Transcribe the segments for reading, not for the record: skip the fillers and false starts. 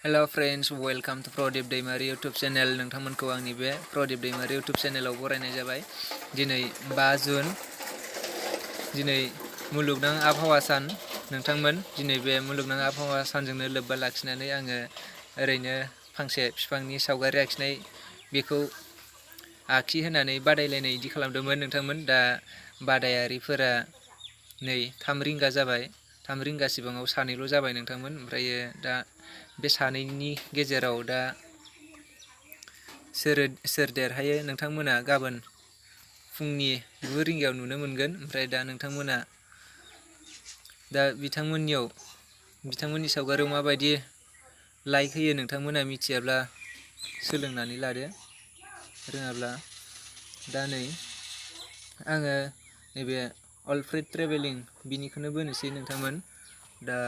Hello friends, welcome to Prodip Daimary YouTube channel. नोंथांमोनखौ आंनि बे Prodip दैमारि YouTube channelआव बरायनाय जाबाय। दिनै 5 जुन, दिनै मुलुगनां आबहावा सान। नोंथांमोन दिनै बे मुलुगनां आबहावा सानजोंनो लोब्बा लाखिनानै आङो ओरैनो फांसे बिफांनि सावगारि आखिनाय बेखौ आखिहोनानै बादायलायनाय इदि खालामदोंमोन नोंथांमोन। दा बादायारिफोरा नै 3 रिंगा जाबाय। 3 रिंगा सिबाङाव सानैल' जाबाय नोंथांमोन। ओमफ्रायो दा बे सानैनि गेजेराव दा सोर देरहायो नोंथांमोना गाबोन फुंनि 9 रिंगायाव नुनो मोनगोन। ओमफ्राय दा नोंथांमोना दा बिथांमोननि सावगारियाव माबायदि लाइक होयो नोंथांमोना मिथियाब्ला सोलोंनानै लादो, रोङाब्ला। दा नै आङो नैबे अल्फ्रेड ट्रेभेलिं बिनिखौनो बोनोसै नोंथांमोन। दा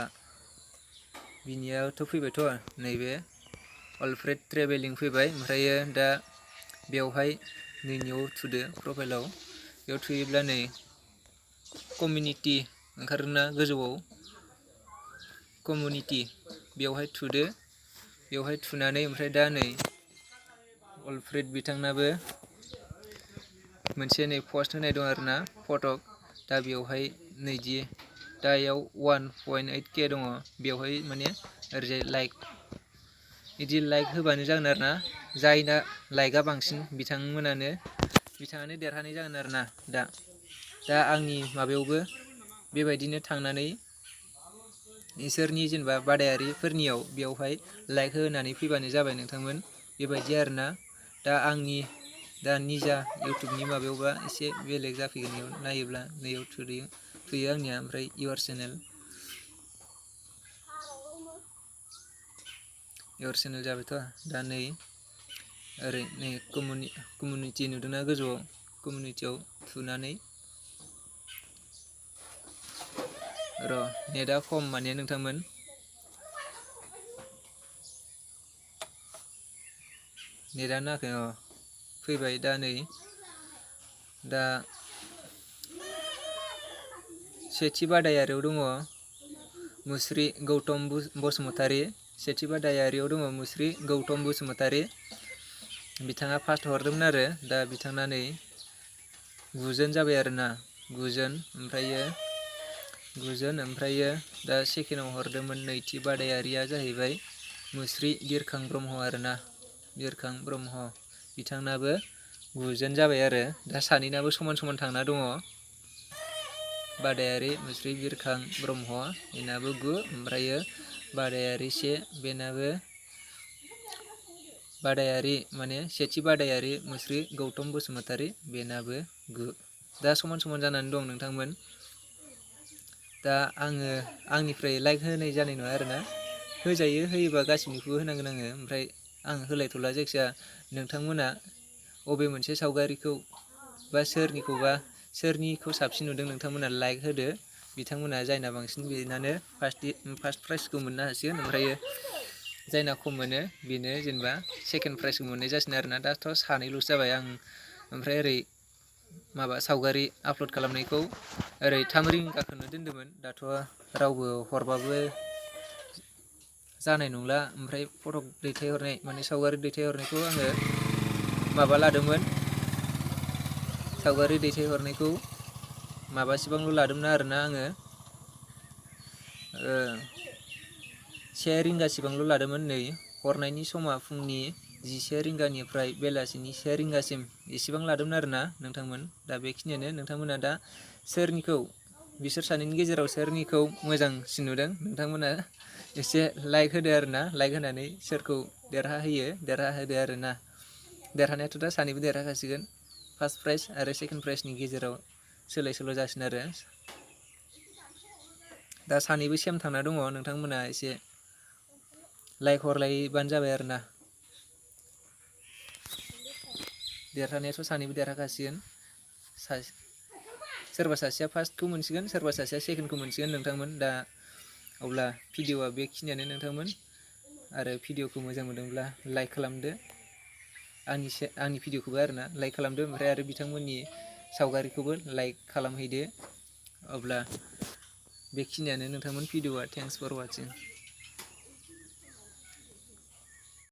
बिनियाथ' फैबायथ' नैबे अल्फ्रेड ट्रेभेलिं फैबाय। ओमफ्रायो दा बेवहाय नैनियाव थुदो प्रफाइलाव। बेयाव थुयोब्ला नै कमिउनिटि ओंखारोना गोजौआव कमिउनिटि बेवहाय थुदो। बेवहाय थुनानै ओमफ्राय दा नै अल्फ्रेड बिथांनाबो मोनसे नै पस्ट होनाय दं आरोना फटक। दा बेवहाय नैदि दा इयाव 1.8K दङ। बेवहाय माने ओरैजाय लाइक इदि लाइक होबानो जागोन आरोना। जायना लाइकआ बांसिन बिथाङानो देरहानाय जागोन आरोना। दा आंनि माबायावबो बेबायदिनो थांनानै इसोरनि जेनेबा बादायारिफोरनियाव बेवहाय लाइक होनानै फैबानो जाबाय नोंथांमोन। बेबायदि आरोना। दा आंनि निजा इउटुबनि माबायावबा एसे बेलेग जाफैगोन। इयाव नायोब्ला नैयाव थुयो आंनिया। ओमफ्राय इयर चेनेल जाबायथ'। दा नै ओरै नै कमिउनिटि नुदोंना गोजौआव, कमिउनिटियाव थुनानै नेटआ खम माने नोंथांमोन। नेटआ नाङाखै फैबाय दा नै दा सेथि बादायारियाव दङ मुस्रि गौतम बसुमतारी। सेथि बादायारियाव दङ मुस्रि गौतम बसुमतारी। बिथाङा फार्स्ट हरदोंमोन आरो दा बिथांना नै 9 जन जाबाय आरोना। 9 जन। ओमफ्रायो दा सेकेन्डआव हरदोंमोन नैथि बादायारिया जाहैबाय मुस्रि बिरखां ब्रह्म आरोना। बिरखां ब्रह्म बिथांनाबो 9 जन जाबाय आरो दा सानैनाबो समान समान थांना दङ। बादायारि मुस्रि बिरखां ब्रह्म बेनाबो 9। ओमफ्रायो बादायारि से बेनाबो सेथि बादायारि मुस्रि गौतम बसुमतारी बेनाबो 9। दा समान समान जानानै दं नोंथांमोन। दा आङो आंनिफ्राय लाइक होनाय जानाय नङा आरोना। होजायो, होयोबा गासिनिखौबो होनांगोन आङो। ओमफ्राय आं होलायथ'ला। जायखिजाया नोंथांमोना अबे मोनसे सावगारिखौ बा सोरनिखौ साबसिन नुदों नोंथांमोना लाइक होदो। बिथांमोना जायना बांसिन बेनानो फार्स्ट प्राइजखौ मोननो हासिगोन। ओमफ्रायो जायना खम मोनो बेनो जेनेबा सेकेन्ड प्राइजखौ मोननाय जासिगोन आरोना। दाथ' सानैल'सो जाबाय आं। ओमफ्राय ओरै सावगारि आपल'ड खालामनायखौ ओरै 3 रिंगाखौनो दोन्दोंमोन। दाथ' रावबो हरबाबो जानाय नंला। ओमफ्राय फट' दैथायहरनाय माने सावगारि दैथायहरनायखौ आङो लादोंमोन। सावगारि दैथायहरनायखौ माबासिबांल' लादोंमोन आरोना आङो 1 रिंगासिबांल' लादोंमोन। नै हरनायनि समा फुंनि 11 रिंगानिफ्राय बेलासिनि 1 रिंगासिम एसेबां लादोंमोन आरोना नोंथांमोन। दा बेखिनियानो। नोंथांमोना दा बिसोर सानैनि गेजेराव सोरनिखौ मोजांसिन नुदों नोंथांमोना एसे लाइक होदो आरोना। लाइक होनानै सोरखौ देरहाहोदो आरोना। देरहानायाथ' दा सानैबो देरहाखासिगोन। फार्स्ट प्राइज आरो सेकेन्ड प्राइजनि गेजेराव सोलाय सोल' जासिगोन आरो। दा सानैबो सेम थांना दङ। नोंथांमोना एसे लाइक हरलायबानो जाबाय आरोना। देरहानायाथ' सानैबो देरहाखासिगोन। सोरबा सासेया फार्स्टखौ मोनसिगोन, सोरबा सासेया सेकेन्डखौ मोनसिगोन नोंथांमोन। दा अब्ला भिडिअ'आ बेखिनियानो नोंथांमोन। आरो भिडिअ'खौ मोजां मोनदोंब्ला लाइक खालामदो। आंनि भिडिअ'खौबो आरोना लाइक खालामदो। ओमफ्राय आरो बिथांमोननि सावगारिखौबो लाइक खालामहैदो। अब्ला बेखिनियानो नोंथांमोन भिडिअ'आ। Thanks four वाचिं।